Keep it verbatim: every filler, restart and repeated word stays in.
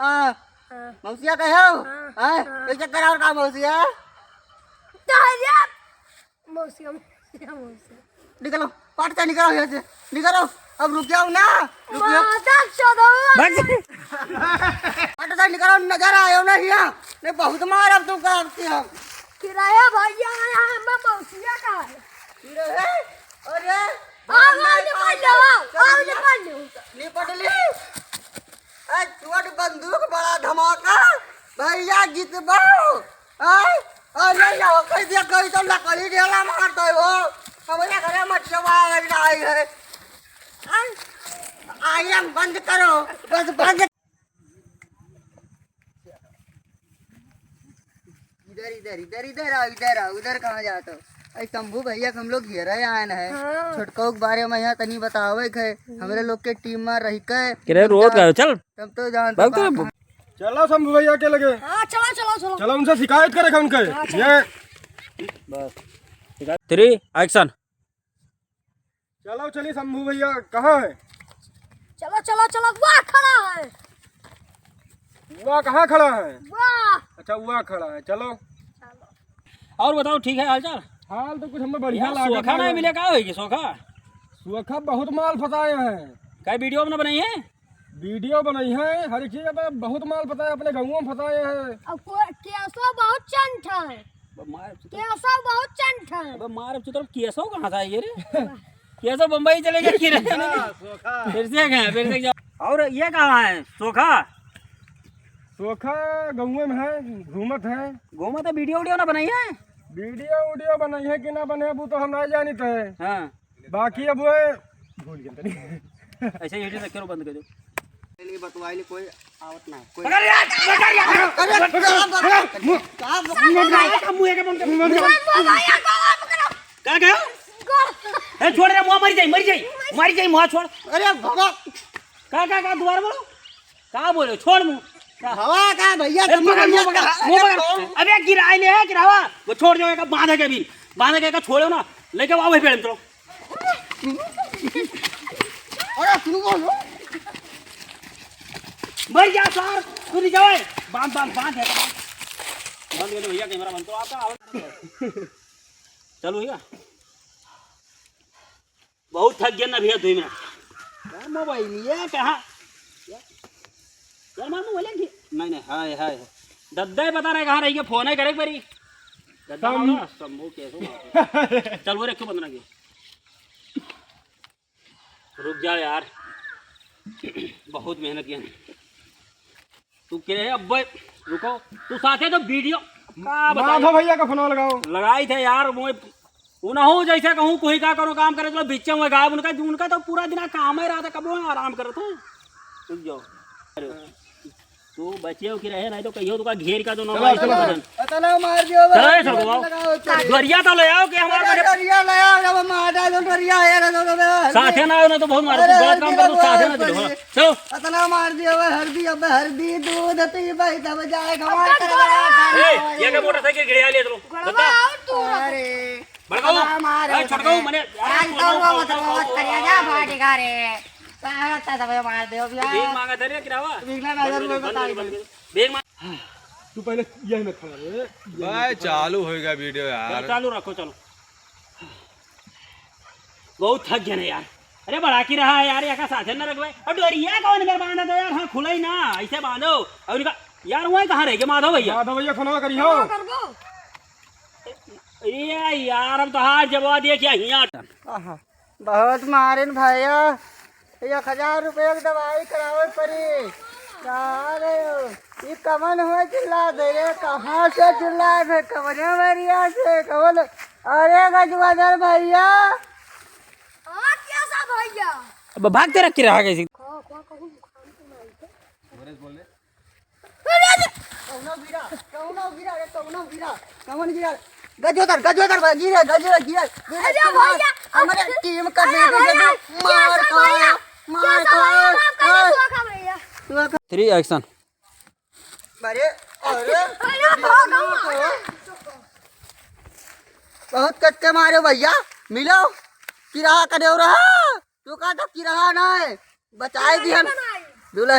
हाँ। हाँ। मौसिया कहे हो? हाँ, हाँ? हाँ। कैसे कराओ का मौसिया? तो है यार। मौसिया, मौसिया, मौसिया। निकलो, पाट से निकलो यहाँ से। निकलो, अब रुक जाओ ना। रुक जाओ। माता चोदवा। भाग जा। पाट से निकलो, नजर आयो ना यहाँ। नहीं, बहुत मार अब तुमका अब की हम। किराया भैया आया है, मैं मौसिया का है। किराया? अरे, आओ, आओ, निपट लो, आओ, आओ, निपट लो। निपट ली। ए, चोट बंदूक बड़ा धमाका, भैया जितबो। आय, अरे, यो, कह दिया, कहीं तो लकड़ी ढेला मारता है वो। हमारे घरे मच्छर आग नहीं है। आय, आयरन बंद करो, बस बंद। इधर, इधर, इधर, इधर आओ, इधर आओ, उधर कहाँ जात हो? अरे शंभू भैया के हम लोग घेरे आए हैं। हाँ। छोटकऊ के बारे में यहाँ तनी बतावे के है। हम्म। हमरे लोग के टीम में रही के। किरे तब रोज जान-, गयो, चल। तब तो जानत भाग बा। तो। चलो शंभू भैया के लगे। हाँ, चलो, चलो, चलो। चलो उनसे शिकायत करे उनके। हाँ, चलो। ये। बस। Three, action। चलो, चलिए शंभू भैया, कहाँ है? चलो, चलो, चलो, वह खड़ा है। वह कहाँ खड़ा है? वह। अच्छा, वह खड़ा है, चलो। और बताओ, ठीक है हालचाल? हाल तो कुछ हमें बढ़िया यार, लागत सोखा है। नहीं मिले, का होई कि सोखा? सोखा बहुत माल फंसाए हैं। का वीडियो अपना बनाई है? वीडियो बनाई है, हर एक चीज पे बहुत माल फंसाए, अपने गाँवों में फंसाए हैं। अब को-, केसो बहुत चंट है। अब मार चुतर। केसो बहुत चंट है। अबे मार चुतर, केसो कहाँ से आई है रे? केसो बम्बई चले गए कि रे? हाँ, सोखा। फिर से गए, फिर से जाओ। और ये कहाँ है सोखा? सोखा गाँव में है, घूमत है। घूमत है, वीडियो वीडियो ना बनाई है? वीडियो वीडियो बनाई है कि ना बनाई है, वो तो हम ना जानित है। हाँ। बाकी अब वो भूल गए तनी। ऐसे ही रखे रहो, बंद कर दो। नहीं बतवाइले कोई आवत ना, कोई। पकड़ यार, पकड़ यार। अरे, का बक-, का बक-, मुंह, का बक-, मुंह, मुंह, मुंह, मुंह, मुंह, मुंह, मुंह, मुंह, मुंह, मुंह, मुंह, का गयो? गोड़। ए, छोड़ रे, मुंह मर जाई, मर जाई, मर जाई, मुंह छोड़। अरे बाबा। का, का, का, दोबारा बोलो। का बोलो, छोड़ मुंह। का? हवा का भैया, ए, तुम पकड़, मुंह भैया पकड़, का-, मुंह अरे पकड़। कौन? अबे गिराए ले है, गिरावा। वो छोड़ दो, एक बांध के अभी, बांध के एक छोड़ो ना, लेके आओ वही पेड़ में चलो। अरे सुनो बोलो। मर जा सर, तू नहीं जावे। बांध, बांध, बांध है, बांध। बंद कर दो भैया, कैमरा बंद करो आपका। आवाज चालू भैया। बहुत थक गया ना भैया, दो मिनट। क्या मोबाइल ये कहाँ? यार मार मोबाइल है कि? नहीं, नहीं, हाय, हाय, हाय। दद्दा ही पता नहीं कहाँ रही, फोन है करे एक बारी। दद्दा सम- मारो ना, शंभू कैसे मारो? चल वो रख के बंद ना किया। रुक जा यार, बहुत मेहनत किया। तू के अब रुको, तू साथे तो वीडियो का बताई? माधव भैया का फोन लगाओ। लगाई थे यार, वो, उनहु जैसे कहूँ कोई का करो काम करे, चलो बिच्चे में गायब, उनका, उनका तो पूरा दिन काम ही रहता, कब वो आराम करते हैं? रुक जाओ। अरे, तू बचे हो कि रहे, नहीं तो कहियो तुका घेर का तो ना चलो, मार चलो। के बदन। अतना मार दियो बे। चलो, ये सब लगाओ। लगाओ, चलो। डोरिया तो ले आओ कि हमारे अरे, बड़े डोरिया ले आओ, जब मार डालो, डोरिया है, रे, दो, दो, दे, साथे ना हो ना तो बहुत मारो, अरे, तू गलत काम कर, तू साथे ना दे। चलो। अतना मार दियो बे, हरदी, अबे हरदी, दूध पीबे, तब जाए, हमार अब तो करवा, ए, ये क्या मोटरसाइकिल गिरा ले, चलो। गड़वा बता। और तू। अरे। बड़काऊ, अरे, मारे ए, छोटकाऊ, मने, आज तो वो, वो, वो, वो, वो, करिया जा, फाटेगा रे। सारा था, तब मार दे, अब यार। भीख मांगा था रे, किरावा? भीख ना, बंद कर दो, बंद कर दो, बंद कर दो। भीख मांग- तू पहले यही में खड़ा रहे, यही में भाई, खड़ा रहे। चालू होएगा वीडियो यार। चलो, चालू रखो, चलो। बहुत थक गए ना यार। अरे, बड़ा की रहा है यार, यहाँ का साधन ना रखवाए। और डोरिया कौन कर बांधा था यार? हाँ, खुला ही ना, ऐसे बांधो। और इनका, यार, वही कहाँ रह गए माधव भैया? माधव भैया, फोन करियो। फोन करबो। ए यार, अब तो हाथ जबवा दिया क्या हियाँ? आहा, बहुत मारिन भैया, एक हजार रुपया के दवाई करावे पड़ी। कहाँ गयो? ई कवन हुआ चिल्ला दे रे? कहाँ से चिल्ला दे? कवने मरिया से? कवन? अरे गजवादर भैया। हाँ, क्या सा भैया? अब भाग तेरा किरा कैसे? खा, खा, कहूँ खान तो नहीं थे। कौनो गिरा, कौनो गिरा रे, कौनो गिरा, कौन गिरा? गजोदर, गजोदर भाई, गिरा, गजोदर, गिरा, गिरा, अरे भैया, हमारे टीम का अरे बेबी भैया, जब मार कैसा खा, भैया? मार कैसा खा, भैया? माफ कर दो, हाँ। धोखा भैया। Three, action। अरे, अरे, अरे, भैया, धोखा। बहुत कट के मारे भैया, मिलो, किराया का देव रहा, तू का तो किराया ना है, बचाए दी हम। बनाई। दूल्हा